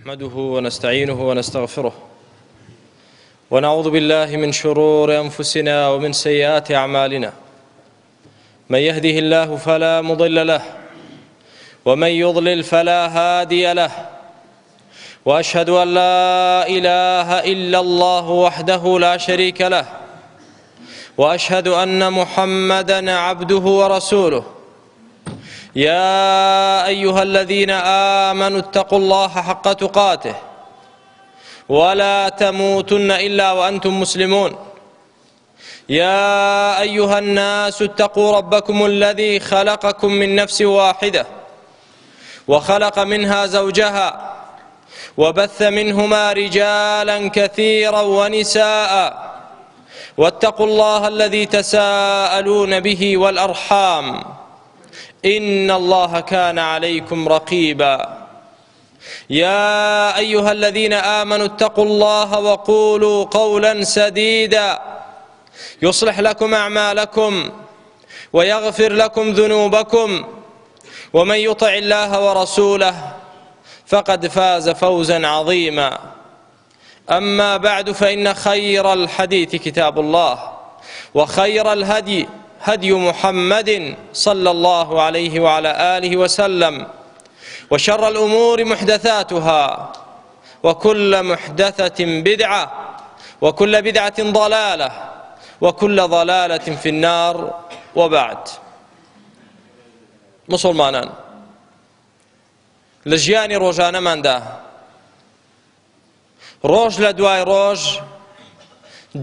نحمده ونستعينه ونستغفره ونعوذ بالله من شرور أنفسنا ومن سيئات أعمالنا. من يهده الله فلا مضل له ومن يضلل فلا هادي له، وأشهد أن لا إله إلا الله وحده لا شريك له، وأشهد أن محمدا عبده ورسوله. يا أيها الذين آمنوا اتقوا الله حق تقاته ولا تموتن إلا وأنتم مسلمون. يا أيها الناس اتقوا ربكم الذي خلقكم من نفس واحدة وخلق منها زوجها وبث منهما رجالا كثيرا ونساء، واتقوا الله الذي تساءلون به والأرحام إن الله كان عليكم رقيبا. يا أيها الذين آمنوا اتقوا الله وقولوا قولا سديدا يصلح لكم أعمالكم ويغفر لكم ذنوبكم، ومن يطع الله ورسوله فقد فاز فوزا عظيما. أما بعد، فإن خير الحديث كتاب الله، وخير الهدي هدي محمد صلى الله عليه وعلى آله وسلم، وشر الأمور محدثاتها، وكل محدثة بدعة، وكل بدعة ضلالة، وكل ضلالة في النار. وبعد. مسلمانان، لە ژیانی ڕۆژانەماندا ڕۆژ لە دوای ڕۆژ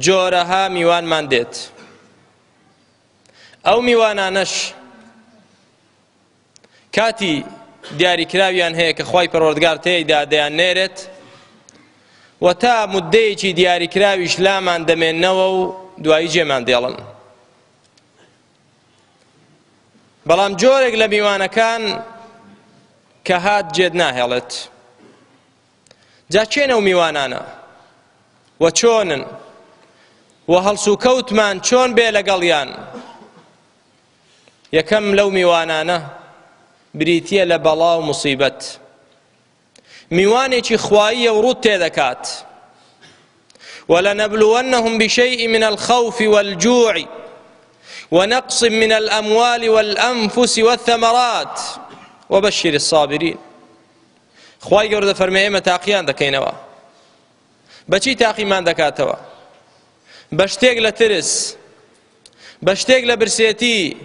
جۆرەها میوانمان دێت. ئەو میوانانەش کاتی دیاریکراویان هەیە کە خوای پەروەردگار تێیدا دەیان نێرێت و تا مدەیەکی دیاریکراویش لامان دەمێننەوە و دوایی جێمان دێڵن. بەڵام جۆرێک لە میوانەکان کە هات جێت ناهێڵێت. جا کێن ئەو میوانانە و چۆنن و هەڵسوکەوتمان چۆن بێ لەگەڵیان؟ یەکەم لەو میوانانە بریتییە لە بەڵا و مصیبەت. میوانێکی خواییە و ڕووت تێدەکات. ولنبلونهم بشيء من الخوف والجوع ونقص من الأموال والأنفس والثمرات وبشر الصابرين. خوای گەورە دەفەرمێ ئێمە تاقیان دەکەینەوە. بەچی تاقیمان دەکاتەوە؟ بە شتێک لە ترس، بە شتێک لە برسێتی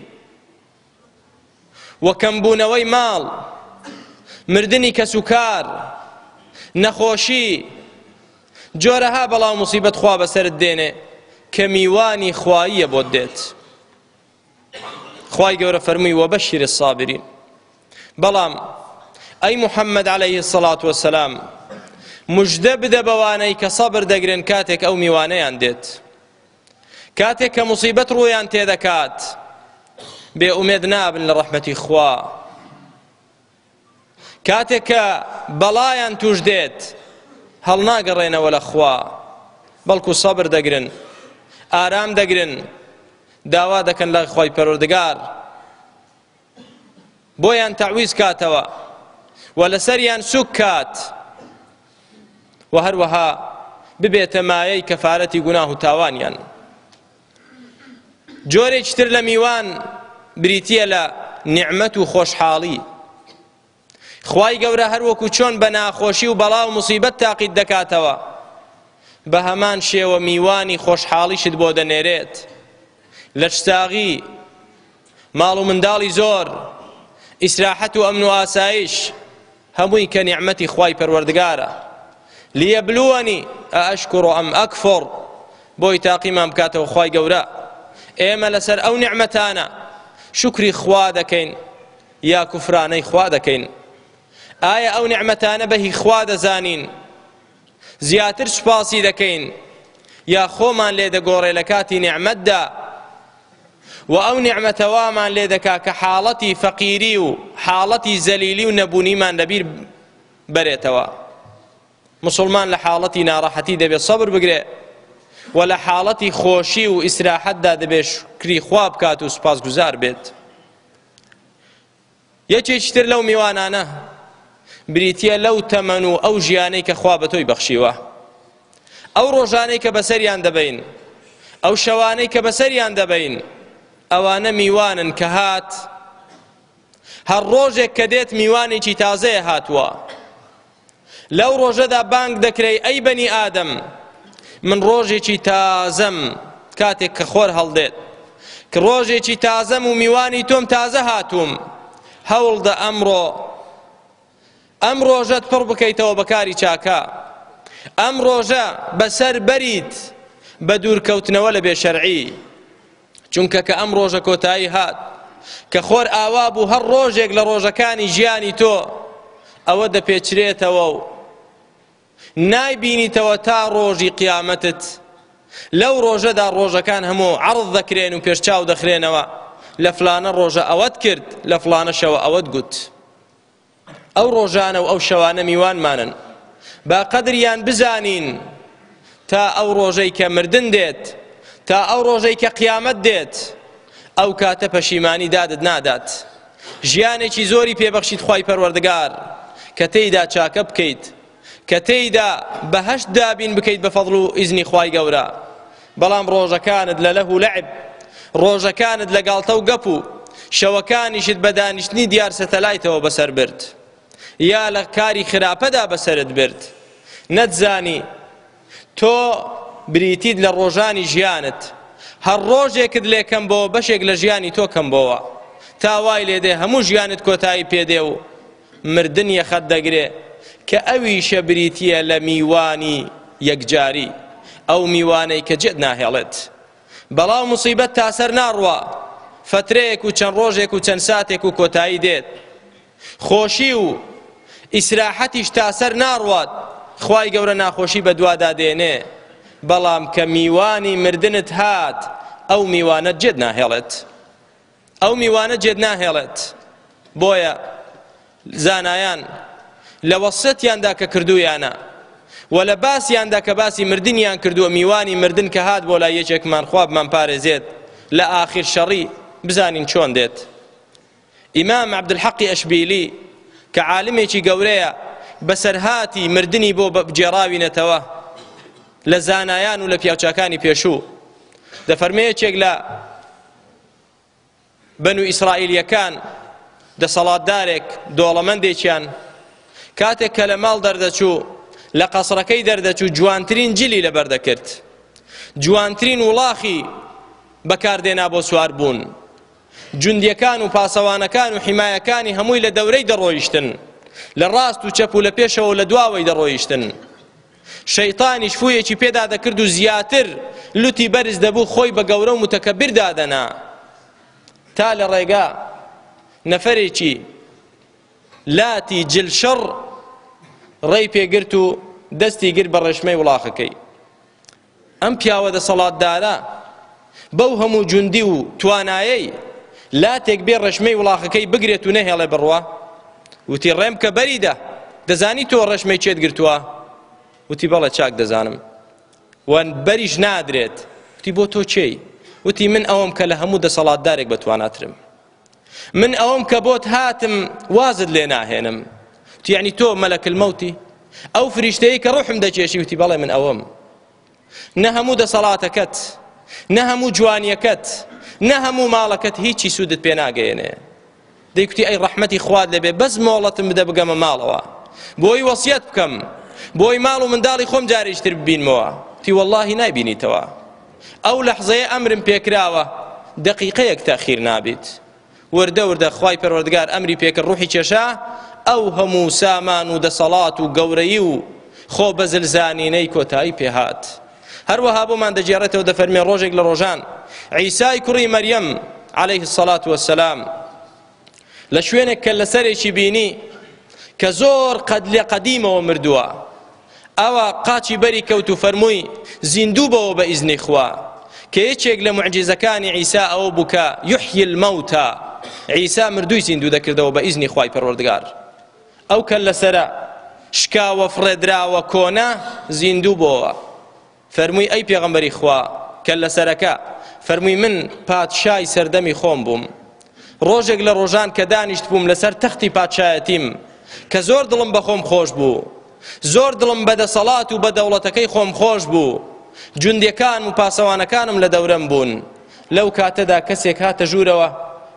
و کەمبوونەوەی ماڵ، مردنی کەسوکار، نەخۆشی، جۆرەها بەڵاو مصیبەت خوا بەسەرت دێنێ کە میوانی خواییە بۆت دێت. خوای گەورە فەرمووی وەبەشیر الصابرین. بەڵام ئەی محەممەد عەلەیهی الصلاة والسلام مژدە بدە بەوانەی کە سەبر دەگرن کاتێک ئەو میوانەیان دێت، کاتێک کە مصیبەت ڕوویان تێدەکات، بێ ئومێد نابن لە ڕەحمەتی خوا. کاتێک کە بەڵایان توش دێت هەڵناگەڕێنەوە لە خوا، بەڵکو سەبر دەگرن، ئارام دەگرن، داوا دەکەن لای خوای پەروەردگار بۆیان تەعویز کاتەوە و لەسەریان سوک کات و هەروەها ببێتە مایەی کەفارەتی گوناه و تاوانیان. جۆرێکی تر لە میوان بریتییە لە نیعمەت و خۆشحاڵی. خوای گەورە هەروەکو چۆن بە ناخۆشی و بەڵا و مصیبەت تاقیت دەکاتەوە، بە هەمان شێوە میوانی خۆشحاڵیشت بۆ دەنێرێت. لەشساغی، ماڵ و منداڵی زۆر، ئیسراحەت و ئەمن و ئاسایش، هەمووی کە نیعمەتی خوای پەروەردگارە. لیەبلوەنی ئەشکر ئەم ئەکفر، بۆی تاقیمان بکاتەوە خوای گەورە ئێمە لەسەر ئەو نیعمەتانە شوکری خوا دەکەین یا کوفرانەی خوا دەکەین. ئایا ئەو نیعمەتانە بەهی خوا دەزانین زیاتر سوپاسی دەکەین یا خۆمان لێ دەگۆڕێ لە کاتی نیعمەتدا و ئەو نیعمەتەوامان لێ دەکا کە حاڵەتی فەقیری و حاڵەتی زەلیلی و نەبوونیمان لەبیر بەرێتەوە؟ مسلمان لە حاڵەتی ناڕەحەتی دەبێت سەبر بگرێ و لە حاڵەتی خۆشی و ئیسراحەتدا دەبێت شوکری خوا بکات و سوپاسگوزار بێت. یەکێکی تر لەو میوانانە بریتییە لەو تەمەن و ئەو ژیانەی کە خوا بە تۆی بەخشیوە. ئەو ڕۆژانەی کە بەسەریان دەبەین، ئەو شەوانەی کە بەسەریان دەبەین، ئەوانە میوانن کە هات. هەر ڕۆژێک کە دێت میوانێکی تازەیە هاتووە. لەو ڕۆژەدا بانگ دەکرێی ئەی بەنی ئادەم، من ڕۆژێکی تازەم کاتێک کە خۆر هەڵدێت، کە ڕۆژێکی تازەم و میوانی تۆم تازە هاتووم، هەوڵدە ئەمڕۆ ئەم ڕۆژەت پڕ بکەیتەوە بە کاری چاکە، ئەم ڕۆژە بەسەر بەریت بە دوورکەوتنەوە لە بێشەرعی. چونکە کە ئەم ڕۆژە کۆتایی هات، کە خۆر ئاوا بوو، هەر ڕۆژێک لە ڕۆژەکانی ژیانی تۆ ئەوە دەپێچرێتەوە و نایبینیتەوە تا ڕۆژی قیامەتت. لەو ڕۆژەدا ڕۆژەکان هەموو عەرض دەکرێن و پێشچاو دەخرێنەوە، لە فلانە ڕۆژە ئەوەت کرد، لە فلانە شەوە ئەوەت گوت. ئەو ڕۆژانە و ئەو شەوانە میوانمانن، با قەدریان بزانین تا ئەو ڕۆژەی کە مردن دێت، تا ئەو ڕۆژەی کە قیامەت دێت، ئەو کاتە پەشیمانی دادت نادات. ژیانێکی زۆری پێبەخشیت خوای پەروەردگار کە تێیدا چاکە بکەیت، کە تێیدا بەهەشت دابین بکەیت بە فەضڵ و ئیزنی خوای گەورە. بەڵام ڕۆژەکانت لە لەهو و لەعب، ڕۆژەکانت لە گاڵتە و گەپ و شەوەکانیشت بە دانیشتنی دیار سەتەلایتەوە بەسەر برد، یا لە کاری خراپەدا بەسەرت برد، نەتزانی تۆ بریتیت لە ڕۆژانی ژیانت، هەر ڕۆژێکت لێ کەم بۆوە بەشێک لە ژیانی تۆ کەم بۆوە، تا وای لێ دێ هەموو ژیانت کۆتایی پێ دێ و مردن یەخەت دەگرێ، کە ئەویشە بریتییە لە میوانی یەکجاری، ئەو میوانەی کە جێت ناهێڵێت. بەڵا و موسیبەت تاسەر ناڕوا، فەترەیەک و چەند ڕۆژێک و چەند ساتێک و کۆتایی دێت. خۆشی و ئیسراحەتیش تاسەر ناڕوات، خوای گەورە ناخۆشی بەدوادا دێنێ، بەڵام کە میوانی مردنت هات ئەو میوانەت جێت ناهێڵێت. ئەو میوانە جێت ناهێڵێت. بۆیە زانایان لە وەسیەتیاندا کە کردوویانە و لە باسیاندا کە باسی مردنیان کردووە، میوانی مردن کە هات بۆ لای یەکێکمان، خوا بمانپارێزێت لە ئاخر شەڕی، بزانین چۆن دێت. ئیمام عەبدولحەقی ئەشبیلی کە عالمێکی گەورەیە، بەسەرهاتی مردنی بۆ گێڕاوینەتەوە لە زانایان و لە پیاوچاکانی پێشوو، دەفەرمێ یەکێک لە بەنو ئیسرائیلیەکان دەسەڵاتدارێک دۆڵەمەندێکیان کاتێک کە لە ماڵ دەردەچوو، لە قەسرەکەی دەردەچوو، جوانترین جلی لەبەر دەکرد، جوانترین وڵاخی بەکاردێنا بۆ سوار بوون، جوندیەکان و پاسەوانەکان و حیمایەکانی هەمووی لە دەورەی دەڕۆیشتن، لە ڕاست و چەپ و لە پێشەوە و لە دواوەی دەڕۆیشتن. شەیتانیش فوویەکی پێدا دەکرد و زیاتر لوتی بەرز دەبوو، خۆی بە گەورە و متەکەبیر دادەنا، تا لە ڕێگا نەفەرێکی لاتی جلشڕ ڕێی پێگرت و دەستی گرت بە ڕێشمەی وڵاخەکەی. ئەم پیاوە دەسەڵاتدارە بەو هەموو جوندی و توانایەی لاتێک بێ ڕێشمەی وڵاخەکەی بگرێت و نەهێڵێ بڕوا، وتی ڕێم کە بەریدە، دەزانی تۆ ڕێشمەی چێت گرتووە؟ وتی بەڵێ چاک دەزانم و بەریش نادرێت. وتی بۆ تۆ کێی؟ وتی من ئەوەم کە لە هەموو دەسەڵاتدارێک بەتواناترم، من ئەوەم کە بۆت هاتم وازت لێ ناهێنم. وتی یعنی تۆ مەلەک المەوتی، ئەو فریشتەیە کە ڕوحم دەکێشی؟ وتی بەڵێ من ئەوەم. نە هەموو دەسەڵاتەکەت، نە هەموو جوانیەکەت، نە هەموو ماڵەکەت هیچی سوودت پێ ناگەیەنێ. دەیکوتی ئەی ڕەحمەتی خوات لەبێ، بەس مۆڵەتم بدە بگەمە ماڵەوە بۆی وەسیەت بکەم، بۆی ماڵ و منداڵی خۆم جارێکتر ببینمەوە. وتی وەڵڵاهی نایبینیتەوە، ئەو لەحزەیە ئەمرم پێکراوە دەقیقەیەک تەخیر نابیت. وردە وردە خوای پەروەردگار ئەمری پێکرد ڕوحی کێشا، ئەو هەموو سامان و دەسەڵات و گەورەیی و خۆ بەزلزانینەی کۆتایی پێهات. هەروەها بۆمان دەگێڕێتەوە دەفەرمێ ڕۆژێک لە ڕۆژان عیسای کوڕی مەریەم عەلەیه الصلاة والسلام لە شوێنێک کە لەسەرێکی بینی کە زۆر قەد لە قەدیمەوە مردووە، ئەوە قاچی بەری کەوت و فەرمووی زیندوو بەوە بە ئیزنی خوا، کە یەکێک لە معجزەکانی عیسا ئەوە بوو کە یحیی الموتى، عیسا مردووی زیندوو دەکردەوە بە ئیزنی خوای پەروەردگار. ئەو کە لەسەرە شکاوە فڕێدراوە کۆنە زیندوو بۆوە، فەرمووی ئەی پێغەمبەری خوا کە لەسەرەکە، فەرمووی من پادشای سەردەمی خۆم بووم، ڕۆژێک لە ڕۆژان کە دانیشت بووم لەسەر تەختی پادشایەتیم، کە زۆر دڵم بە خۆم خۆش بوو، زۆر دڵم بە دەسەڵات و بە دەوڵەتەکەی خۆم خۆش بوو، جوندیەکانم و پاسەوانەکانم لە دەورەم بوون. لەو کاتەدا کەسێک هاتە ژوورەوە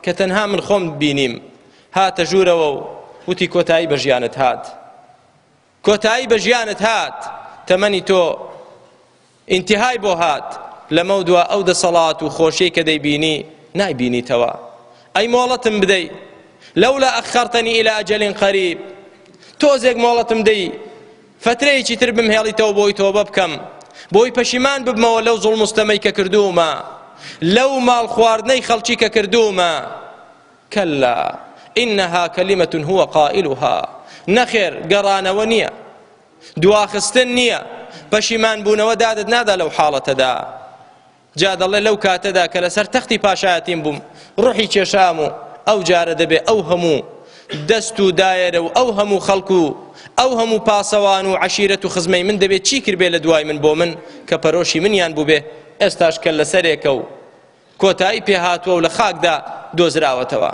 کە تەنها من خۆم بینیم، هاتە ژوورەوە و وتی کۆتایی بە ژیانت هات. کۆتایی بە ژیانت هات، تەمەنی تۆ ئینتیهای بۆ هات، لەمەودوا ئەو دەسەڵات و خۆشیەی کە دەیبینی نایبینیتەوە. ئەی مۆڵەتم بدەی، لەولا ئەخەرتەنی ئیلا ئەجەلین قەریب، تۆزێک مۆڵەتم دەی فەترەیەکی تر بمهێڵیتەوە بۆی تۆبە بکەم، بۆی پەشیمان ببمەوە لەو زوڵم و ستەمەی کە کردوومە، لەو ماڵ خواردنەی خەڵکی کە کردوومە. کەلا ئینها کەلیمە هو قائلها، نەخێر گەڕانەوە نییە، دواخستن نییە، پەشیمان بوونەوە دادت نادا لەو حاڵەتەدا. جا دەڵێ لەو کاتەدا کە لەسەر تەختی پاشایەتیم بووم ڕوحی کێشام و ئەو جارە دەبێ ئەو هەموو دەست و دایەرە و ئەو هەموو خەڵک و ئەو هەموو پاسەوان و عەشیرەت و خزمەی من دەبێ چی کردبێ لە دوای من بۆ من کە پەرۆشی منیان بووبێ، ئێستاش کە لەسەرێکە و کۆتایی پێ هاتووە و لە خاکدا دۆزراوەتەوە.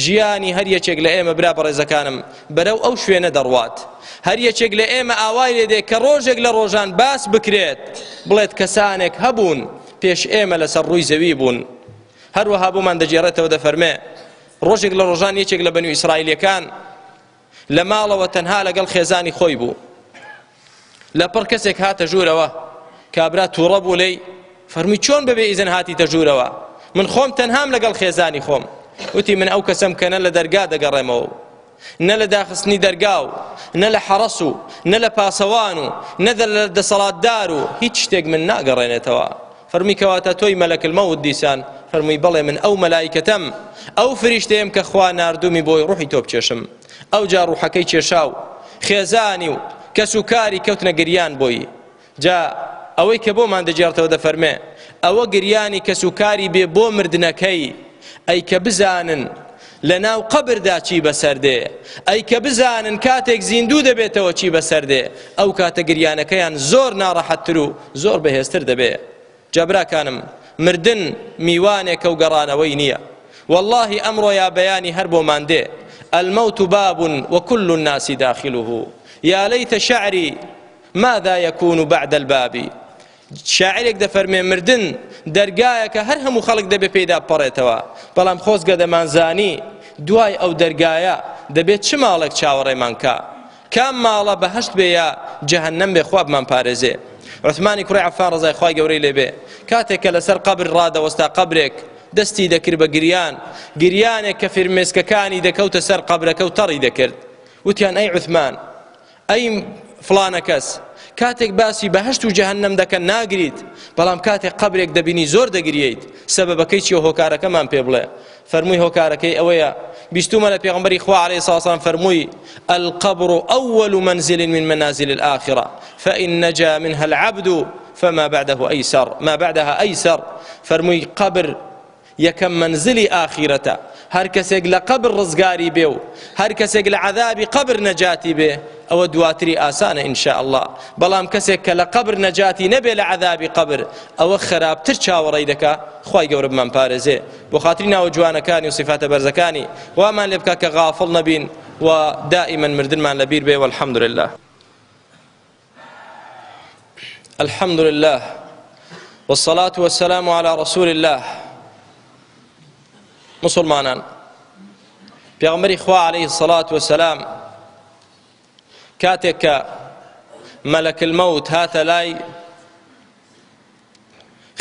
ژیانی هەر یەکێک لە ئێمە برا بەڕێزەکانم بەرەو ئەو شوێنە دەڕوات. هەر یەکێک لە ئێمە ئاوای لێ دێ کە ڕۆژێک لە ڕۆژان باس بکرێت بڵێت کەسانێک هەبوون پێش ئێمە لەسەر ڕووی زەوی بوون. هەروەها بۆمان دەگێڕێتەوە دەفەرمێ ڕۆژێک لە ڕۆژان یەکێک لە بەنو ئیسرائیلەکان لە ماڵەوە تەنها لەگەڵ خێزانی خۆی بوو. لەپڕ کەسێک هاتە ژوورەوە، کابرا تووڕە بوو لێی، فەرمووی چۆن بەبێ ئیزن هاتیتە ژوورەوە؟ من خۆم تەنهام لەگەڵ خێزانی خۆم. وتی من ئەو کەسەم کە نە لە دەرگا دەگەڕێمەوە و نە لە داخستنی دەرگا و نە لە حەڕەس و نە لە پاسەوان و نە لە دەسەڵاتدار و هیچ شتێک من ناگەڕێنێتەوە. فەرمووی کەواتە تۆی مەلەک المەوت دیسان؟ فەرمووی بەڵێ من ئەو مەلایکەتەم، ئەو فریشتەیەم کە خوا ناردوومی بۆی ڕوحی تۆ بکێشم. ئەوجا ڕوحەکەی کێشا و خێزانی و کەس و کاری کەوتنە گریان بۆی. جا ئەوەی کە بۆمان دەگێڕتەوە دەفەرمێ ئەوە گریانی کەس و کاری بێ بۆ مردنەکەی، ئەی کە بزانن لەناو قەبردا چی بەسەر دێ، ئەی کە بزانن کاتێک زیندوو دەبێتەوە چی بەسەر دێ، ئەو کاتە گریانەکەیان زۆر ناڕەحەتتر و زۆر بەهێزتر دەبێ. جا براکانم مردن میوانێکە و گەڕانەوەی نییە. واللهی ئەمڕۆ یا بەیانی هەر بۆمان دێ. الموت باب وكل الناس داخله يا ليت شعري ماذا يكون بعد الباب. شاعرێک دەفەرمێ مردن دەرگایەکە هەر هەموو خەڵک دەبێ پێیدا بپەڕێتەوە، بەڵام خۆزگە دەمانزانی دوای ئەو دەرگایە دەبێت چ ماڵێک چاوەڕێمان کا، کام ماڵە بەهەشت بێ یا جەهەنەم بێ، خوا بمان پارێزێ. عوثمانی کوڕی عەفان ڕەزای خوای گەورەی لێ بێ کاتێک کە لەسەر قەبر ڕادەوەستا قەبرێک دەستی دەکرد بە گریان، گریانێک کە فرمێسکەکانی دەکەوتە سەر قەبرەکە و تەڕی دەکرد. وتیان ئەی عوثمان، ئەی فڵانە کەس، کاتێک باسی بەهەشت و جەهەنەم دەکەن ناگریت، بەڵام کاتێک قەبرێک دەبینی زۆر دەگریەیت، سەبەبەکەی چییە؟ هۆکارەکەمان پێ بڵێ. فەرمووی هۆکارەکەی ئەوەیە بیستومە لە پێغەمبەری خوا عەلەیهی سڵاو وسلام فەرمووی القبر أول منزل من منازل الآخرة فإن نجا منها العبد فما بعده أيسر ما بعدها أيسر. فەرمووی قەبر یەکەم مەنزلی ئاخیرەتە، هەر کەسێک لە قەبر ڕزگاری بێ و هەر کەسێک لە عەذابی قەبر نەجاتی بێ ئەوە دواتری ئاسانە إن شاء الله، بەڵام کەسێک کە لە قەبر نەجاتی نەبێ لە عەذابی قەبر ئەوە خراپتر چاوەڕێی دەکا. خوای گەورە بمان پارێزێ بۆ خاتری ناوە جوانەکانی و صفاتە بەرزەکانی، وامان لێ بکا کە غافڵ نەبین و دائما مردنمان لەبیر بێ. والحمد لله. الحمد لله والصلاة والسلام على رسول الله. مسلمانان پێغەمبەری خوا عەلەیهی الصلاة والسلام کاتێک کە مەلەک المەوت هاتە لای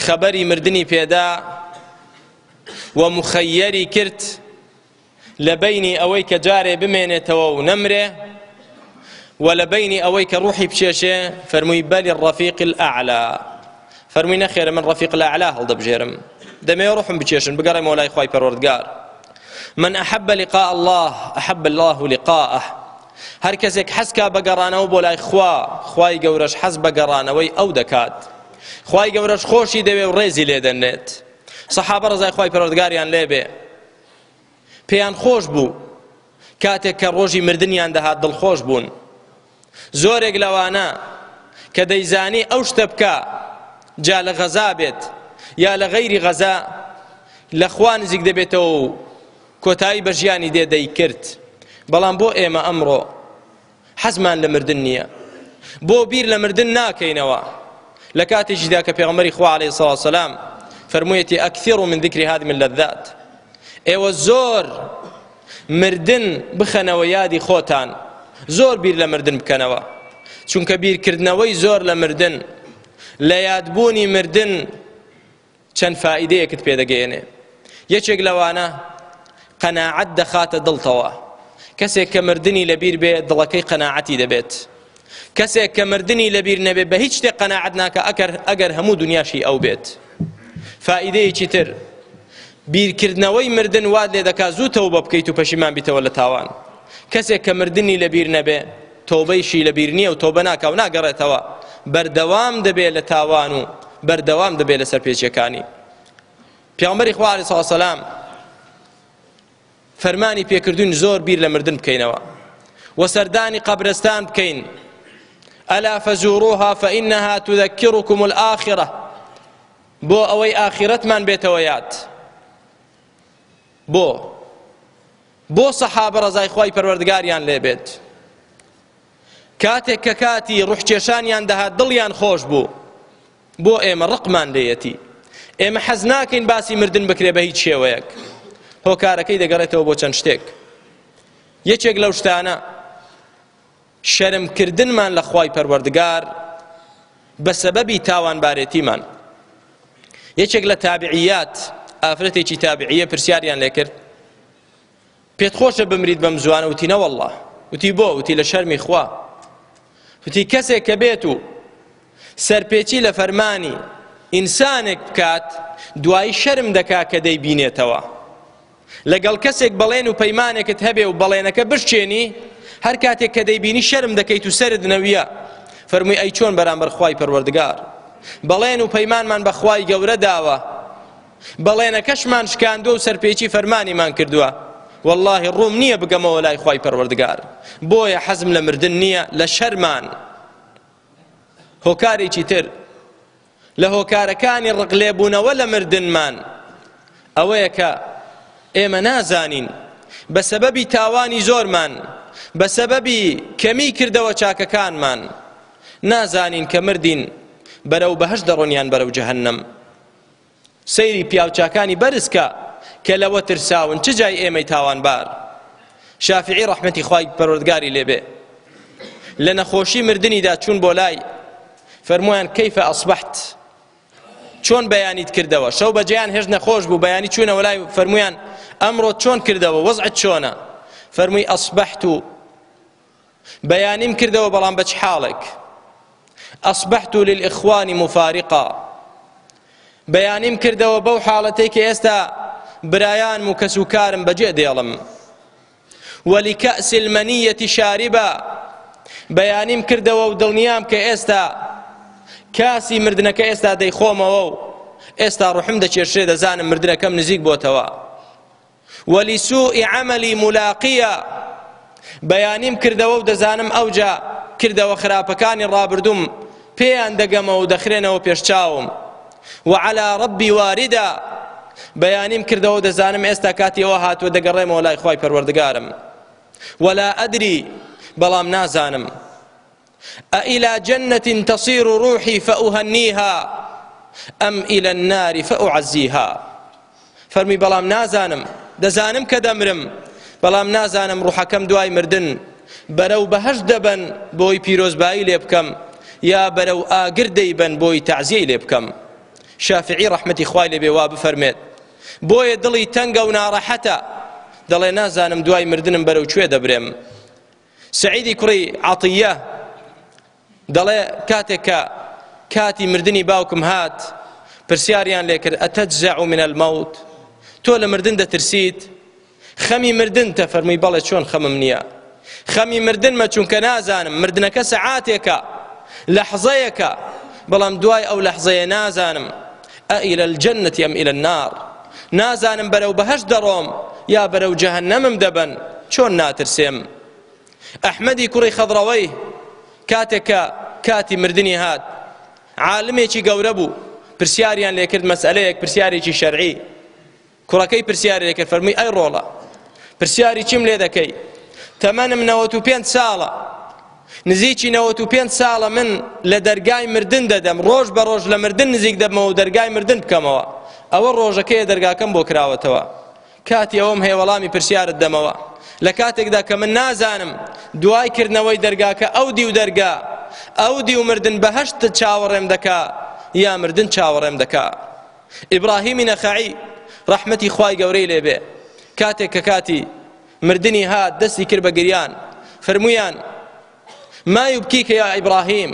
خەبەری مردنی پێدا و مخەیەری کرد لە بەینی ئەوەی کە جارێ بمێنێتەوە و نەمرێ و لە بەینی ئەوەی کە ڕوحی بچێشێ، فەرمووی بەلی الرەفیق الأعلى، فەرمووی نەخێرە من ڕەفیق الأعلى هەڵدەبژێرم، دەمەوێ ڕوحم بچێشن بگەڕێمەوە لای خوای پەروەردگار. من أحب لقاء الله أحب الله لقاءه، هەر کەسێک حەز کا بە گەڕانەوە بۆ لای خوا، خوای گەورەش حەز بە گەڕانەوەی ئەو دەکات، خوای گەورەش خۆشی دەوێ و ڕێزی لێ دەنێت. سەحابە ڕەزای خوای پەروەردگاریان لێ بێ پێیان خۆش بوو کاتێک کە ڕۆژی مردنیان دەهات دڵخۆش بوون. زۆرێک لەوانە کە دەیزانی ئەو شتە بکە جا لە غەزا بێت یا لە غەیری غەزا لە خوا نزیک دەبێتەوە و کۆتایی بە ژیانی دێ دەیکرد. بەڵام بۆ ئێمە ئەمڕۆ حەزمان لە مردن نییە؟ بۆ بیر لە مردن ناکەینەوە؟ لە کاتێکیدا کە پێغەمبەری خوا عەلەیهی سڵاو سەلام فەرموویەتی ئەکثیڕ من ذکری هادم اللذات، ئێوە زۆر مردن بخەنەوە یادی خۆتان، زۆر بیر لە مردن بکەنەوە، چونکە بیرکردنەوەی زۆر لە مردن، لە یادبوونی مردن چەند فائیدەیەکت پێدەگەیەنێ. یەکێک لەوانە قەناعەت دەخاتە دڵتەوە. کەسێک کە مردنی لەبیر بێ دڵەکەی قەناعەتی دەبێت. کەسێک کە مردنی لەبیر نەبێ بە هیچ شتێک قەناعەت ناکە ئەگەر هەموو دنیاشی ئەو بێت. فائیدەیەکی تر، بیرکردنەوەی مردن وات لێ دەکا زوو تەوبە بکەیت و پەشیمان بیتەوە لە تاوان. کەسێک کە مردنی لەبیر نەبێ تۆبەیشی لەبیر نییە و تۆبە ناکا و ناگەڕێتەوە، بەردەوام دەبێ لە تاوان و بەردەوام دەبێ لە سەرپێچیەکانی. پێغەمبەری خوا عەلەیهی سڵاو وسەلام فەرمانی پێکردوین زۆر بیر لە مردن بکەینەوە و سەردانی قەبرستان بکەین. ئەلا فزوروها فإنها تذكركم الآخرة، بۆ ئەوەی ئاخیرەتمان بێتەوە یاد. بۆ بۆ سەحابە ڕەزای خوای پەروەردگاریان لێبێت کاتێک کە کاتی ڕوحکێشانیان دەهات دڵیان خۆش بوو، بۆ ئێمە ڕقمان لێیەتی، ئێمە حەز ناکەین باسی مردن بکرێ بە هیچ شێوەیەک. هۆکارەکەی دەگەڕێتەوە بۆ چەند شتێک. یەکێک لەو شتانە شەرمکردنمان لە خوای پەروەردگار بە سەبەبی تاوانبارێتیمان. یەکێک لە تابعیات، ئافرەتێکی تابعیە، پرسیاریان لێکرد پێت خۆشە بمریت بەم زوانە؟ وتی نەوەڵڵا. وتی بۆ؟ وتی لە شەرمی خوا. وتی کەسێک کە بێت و سەرپێچی لە فەرمانی ئینسانێک بکات دوایی شەرم دەکا کە دەیبینێتەوە. لەگەڵ کەسێک بەڵێن و پەیمانێکت هەبێ و بەڵێنەکە بشکێنی، هەر کاتێک کە دەیبینی شەرم دەکەیت و سەرت نەویە. فەرمووی ئەی چۆن بەرامبەر خوای پەروەردگار؟ بەڵێن و پەیمانمان بە خوای گەورە داوە، بەڵێنەکەشمان شکاندووە و سەرپێچی فەرمانیمان کردووە. واللهی ڕووم نییە بگەمەوە لای خوای پەروەردگار، بۆیە حەزم لە مردن نییە لە شەرمان. هۆکارێکی تر لە هۆکارەکانی ڕقلێبوونەوە لە مردنمان ئەوەیە کە ئێمە نازانین بە سەبەبی تاوانی زۆرمان، بە سەبەبی کەمی کردەوە چاکەکانمان، نازانین کە مردین بەرەو بەهەشت دەڕۆن یان بەرەو جەهەنەم. سەیری پیاوچاکانی بەرز کە کە لەوە ترساون، چ جای ئێمەی تاوانبار. شافعی ڕەحمەتی خوای پەروەردگاری لێبێ لە نەخۆشی مردنیدا چوون بۆ لای، فەرموویان کەیفە ئەسبەحت، چۆن بەیانیت کردەوە؟ شەو بەجێیان هێشت نەخۆش بوو، بەیانی چوونەوە لای فەرموویان ئەمڕۆ چۆن کردەوە، وەزعت چۆنە؟ فەرمووی ئەسبەحت و بەیانیم کردەوە، بەڵام بە چ حاڵێک؟ ئەسبەحت للإخوان مفارقا، بەیانیم کردەوە بەو حاڵەتەی کە ئێستا برایانم و کەس و کارم بەجێ دێڵم. ولکأس المنیة شاربا، بەیانیم کردەوە و دڵنیام کە ئێستا کاسی مردنەکە ئێستا دەیخۆمەوە و ئێستا ڕوحم دەکێشرێ، دەزانم مردنەکەم نزیک بۆتەوە. ولسوء عملی ملاقیە، بەیانیم کردەوە و دەزانم ئەوجا کردەوە خراپەکانی ڕابردووم پێیان دەگەمەوە و دەخرێنەوە پێش چاوم. وعلى ربی واردا، بەیانیم کردەوە دەزانم ئێستا کاتی ئەوە هاتووە دەگەڕێمەوە لای خوای پەروەردگارم. ولا ئەدری، بەڵام نازانم أإلى جنة تصير روحي فأهنيها أم إلى النار فأعزيها. فەرمی بەڵام نازانم، دەزانم کە دەمرم، بەڵام نازانم ڕوحەکەم دوای مردن بەرەو بەهەشت دەبەن بۆی پیرۆزبایی لێ بکەم یا بەرەو ئاگر دەیبەن بۆی تەعزیەی لێ بکەم. شافعی ڕەحمەتی خوای لێ بێ وا بفەرمێت، بۆیە دڵی تەنگە و ناڕەحەتە، دەڵێ نازانم دوای مردنم بەرەو کوێ دەبرێم. سعیدی کوڕی عەتیە دەڵێ کاتێک کە کاتی مردنی باوکم هات پرسیاریان لێکرد ئەتەجزع من الموت، تۆ لە مردن دەترسیت؟ خەمی مردنتە؟ فەرمووی بەڵێ، چۆن خەمم نییە؟ خەمی مردنمە چونکە نازانم مردنەکە سەعاتێکە، لەحزەیەکە، بەڵام دوای ئەو لەحزەیە نازانم ئەئیلە الجنة ئەم ئیلە النار، نازانم بەرەو بەهەشت دەڕۆم یا بەرەو جەهەنەمم دەبەن، چۆن ناترسێم؟ ئەحمەدی کوڕی خەضرەوەی کاتێک کە کاتی مردنی هات عالمێکی گەورە بوو، پرسیاریان لێکرد مەسئلەیەک، پرسیارێکی شەرعی. کوڕەکەی پرسیاری لێکرد، فەرمووی ئەی ڕۆڵە پرسیاری چیم لێ دەکەی؟ تەمەنم 95 ساڵە. نزیکی 95 ساڵە من لە دەرگای مردن دەدەم، ڕۆژ بە ڕۆژ لە مردن نزیک دەبمەوە و دەرگای مردن بکەمەوە. ئەوە ڕۆژەکەیە دەرگاکەم بۆ کراوەتەوە. کاتی ئەوەم هەیە وەڵامی پرسیارت دەمەوە، لە کاتێکدا کە من نازانم دوای کردنەوەی دەرگاکە ئەو دیو دەرگا، ئەو دیو مردن بەهەشت چاوەڕێم دەکا یا مردن چاوەڕێم دەکا. ئیبراهیمی نەخەعی ڕەحمەتی خوای گەورەی لێبێ کاتێک کە کاتی مردنی هات دەستی کرد بە گریان، فەرموویان ما یبکیک یا ئیبراهیم،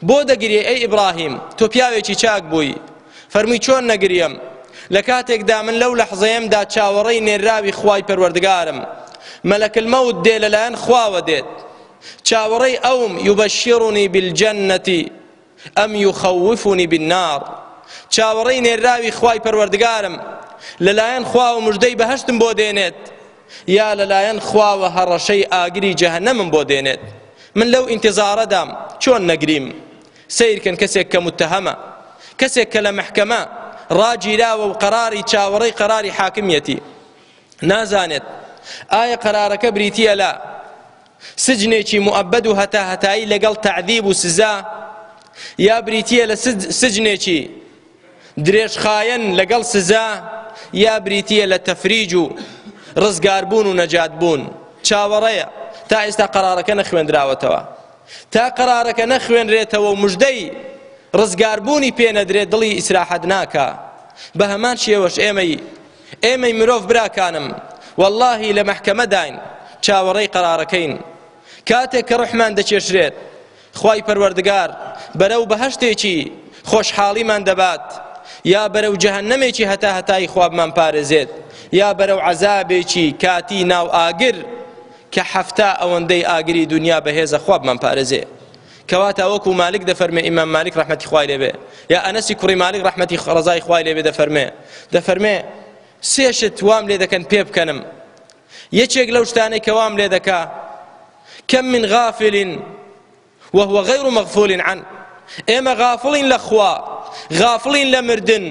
بۆ دەگریێ ئەی ئیبراهیم، تۆ پیاوێکی چاک بووی. فەرمووی چۆن نەگریم لە کاتێکدا من لەو لەحزەیەمدا چاوەڕێی نێرراوی خوای پەروەردگارم، مەلەک المەوت دێ لەلایەن خواوە دێت، چاوەڕێی ئەوم، یبشرنی بالجنة ئەم یخوفنی بالنار، چاوەڕێی نێرراوی خوای پەروەردگارم لەلایەن خواوە مژدەی بەهەشتم بۆ دێنێت یا لەلایەن خواوە هەڕەشەی ئاگری جەهەنەمم بۆ دێنێت. من لەو ئینتیزارەدام، چۆن نەگریم؟ سەیرکەن کەسێک کە متهەمە، کەسێک کە لە مەحکەمە ڕاگیراوە و قەراری چاوەڕێی قەراری حاکمیەتی، نازانێت ئایا قەرارەکە بریتییە لە سجنێکی موئەبەد و هەتا هەتایی لەگەڵ تەعذیب و سزا، یا بریتییە لە سجنێکی درێژخایەن لەگەڵ سزا، یا بریتییە لە تەفریج و ڕزگاربوون و نەجاتبوون. چاوەڕێیە تا ئێستا قەرارەکە نەخوێندراوەتەوە. تا قەرارەکە نەخوێنرێتەوە و مژدەی ڕزگاربوونی پێ نەدرێت دڵی ئیسراحەت ناکا. بە هەمان شێوەش ئێمەی مرۆڤ براکانم واللهی لە مەحکەمەداین، چاوەڕێی قەرارەکەین. کاتێک کە ڕوحمان دەکێشرێت خوای پەروەردگار بەرەو بەهەشتێکی خۆشحاڵیمان دەبات یا بەرەو جەهەنەمێکی هەتا هەتایی خوا بمان پارێزێت، یا بەرەو عەزابێکی کاتی ناو ئاگر کە 70 ئەوەندەی ئاگری دنیا بەهێزە خوا بمان پارێزێ. کەواتە وەکو مالک دەفەرمێ، ئیمام مالک ڕەحمەتی خوای لێبێ، یا ئەنەسی کوڕی مالک ڕەحمەتی ڕەزای خوای لێبێ دەفەرمێ سێ شت وام لێ دەکەن پێ بکەنم. یەکێک لەو شتانەی کە وام لێ دەکا، کەم من غافل وهو غیر مغفول عنه، ئێمە غافڵین لە خوا، غافڵین لە مردن،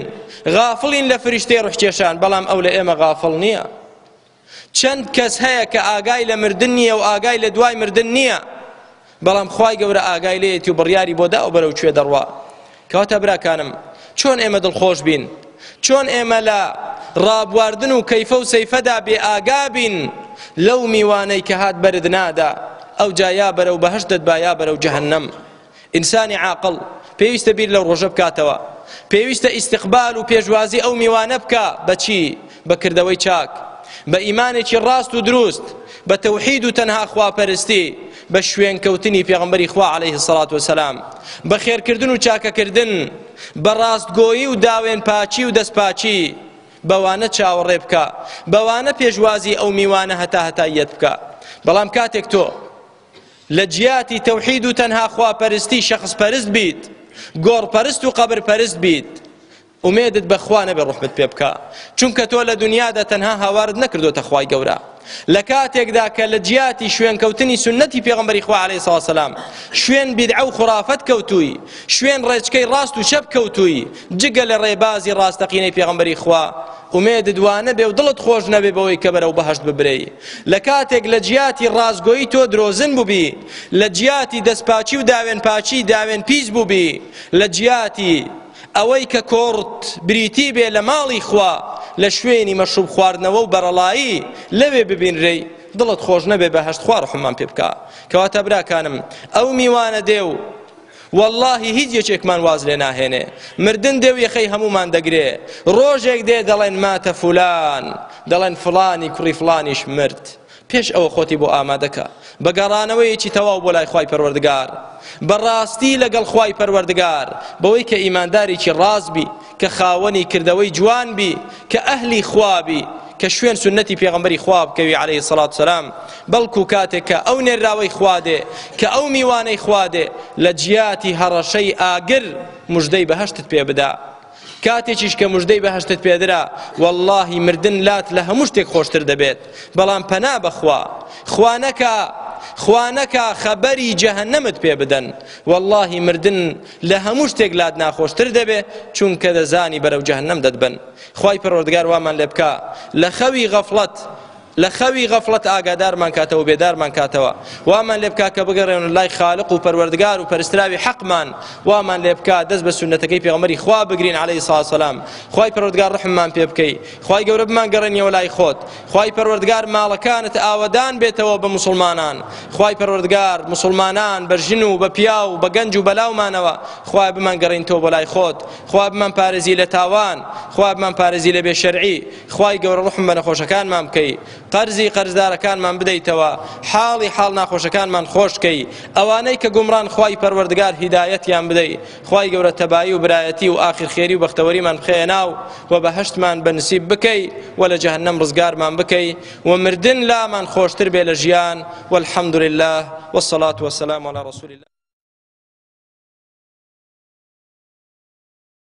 غافڵین لە فریشتەی ڕوحکێشان، بەڵام ئەو لە ئێمە غافڵ نییە. چەند کەس هەیە کە ئاگای لە مردن نییە و ئاگای لە دوای مردن نییە، بەڵام خوای گەورە ئاگای لێیەتی و بڕیاری بۆ داوە بەرەو کوێ دەڕوا. کەواتە براکانم چۆن ئێمە دڵخۆش بین، چۆن ئێمە لە ڕابواردن و کەیفە و سەیفەدا بێ ئاگا بین لەو میوانەی کە هات بەرد نادا، ئەوجا یا بەرەو بەهەشت دەتبا یا بەرەو جەهەنەم. ئینسانی عاقڵ پێویستە بیر لەو ڕۆژە بکاتەوە، پێویستە ئیستقبال و پێشوازی ئەو میوانە بکا. بەچی؟ بە کردەوەی چاک، بە ئیمانێکی ڕاست و دروست، بە تەوحید و تەنها خواپەرستی، بە شوێنکەوتنی پێغەمبەری خوا عەلەیهی سەڵات وەسەلام، بە خێرکردن و چاکەکردن، بە ڕاستگۆیی و داوێن پاکی و دەستپاکی، بەوانە چاوەڕێ بکە، بەوانە پێشوازی ئەو میوانە هەتا هەتاییەت بکە. بەڵام کاتێک تۆ لە جیاتی تەوحید و تەنها خواپەرستی شەخص پەرست بیت، گۆڕپەرست و قەبر پەرست بیت، ئومێدت بە خوا نەبێ ڕوحمت پێ بکا، چونکە تۆ لە دنیادا تەنها هاوارت نەکردۆتە خوای گەورە. لە کاتێکدا کە لە جیاتی شوێنکەوتنی سوننەتی پێغەمبەری خوا عەلەیهی سڵاو وسەلام شوێن بیدعە و خورافەت کەوتووی، شوێن ڕێچکەی ڕاست و چەپ کەوتووی، جگە لە ڕێبازی ڕاستەقینەی پێغەمبەری خوا، ئومێدت وا نەبێ و دڵت خۆش نەبێ بەوەی کە بەرەو بەهەشت ببرێی. لە کاتێک لە جیاتی ڕاستگۆیی تۆ درۆزن بووبی، لە جیاتی دەستپاکی و داوێنپاکی داوێن پیس بووبی، لە جیاتی ئەوەی کە کۆڕت بریتی بێ لە ماڵی خوا، لە شوێنی مەشروب خواردنەوە و بەرەڵایی لەوێ ببینرێی، دڵت خۆش نەبێ بەهەشت خوا ڕەحممان پێ بکا. کەواتە براکانم ئەو میوانە دێ و واللهی هیچ یەکێکمان واز لێ ناهێنێ. مردن دێ و یەخەی هەمومان دەگرێ. ڕۆژێک دێ دەڵێن ماتە فلان، دەڵێن فلانی کوڕی فلانیش مرد. پێش ئەوە خۆتی بۆ ئامادەکە بە گەڕانەوەیەکی تەواو بۆ لای خوای پەروەردگار، بە ڕاستی لەگەڵ خوای پەروەردگار، بەوەی کە ئیماندارێکی ڕاست بی، کە خاوەنی کردەوەی جوان بی، کە ئەهلی خوا بی، کە شوێن سوننەتی پێغەمبەری خوا بکەوی عەلەیهی سەڵات وسەلام. بەڵکو کاتێک کە ئەو نێرراوەی خوا دێ، کە ئەو میوانەی خوا دێ، لە جیاتی هەڕەشەی ئاگر مژدەی بەهەشتت پێ بدا. کاتێکیش کە مژدەی بەهەشتت پێدرا، واللهی مردن لات لە هەموو شتێک خۆشتر دەبێت. بەڵام پەنا بەخوا، خوا نەکا، خوا نەکا خەبەری جەهەنەمت پێ بدەن، واللهی مردن لە هەموو شتێک لات ناخۆشتر دەبێت، چونکە دەزانی بەرەو جەهەنەم دەتبەن. خوای پەروەردگار وامان لێ بکا لە خەوی غەفڵەت لە خەوی غەفڵەت ئاگادارمان کاتەوە و بێدارمان کاتەوە، وامان لێ بکا کە بگەڕێن لای خالق و پەروەردگار و پەرستراوی حەقمان، وامان لێ بکا دەست بە سوننەتەکەی پێغەمبەری خوا بگرین عەلەیهی سڵات وسەلام. خوای پەروەردگار ڕەحممان پێ بکەی، خوای گەورە بمانگەڕێنیەوە لای خۆت، خوای پەروەردگار ماڵەکانت ئاوەدان بێتەوە بە موسڵمانان، خوای پەروەردگار موسڵمانان بە ژن و بە پیاو و بە گەنج و بە لاومانەوە خوای بمانگەڕێنیتەوە بۆ لای خۆت، خوا بمانپارێزی لە تاوان، خوا بمانپارێزی لە بێشەرعی، خوای گەورە ڕوحم بە نەخۆشەکانمان بکەی، قەرزی قەرزدارەکانمان بدەیتەوە، حاڵی حاڵ ناخۆشەکانمان خۆش کەی، ئەوانەی کە گومڕان خوای پەروەردگار هیدایەتیان بدەی، خوای گەورە تەبایی و برایەتی و ئاخر خێری و بەختەوەریمان بخەیە ناو و بەهەشتمان بە نسیب بکەی و لە جەهەنەم ڕزگارمان بکەی و مردن لامان خۆشتر بێ لە ژیان، والحمد لله والصلاة والسلام على رسول الله.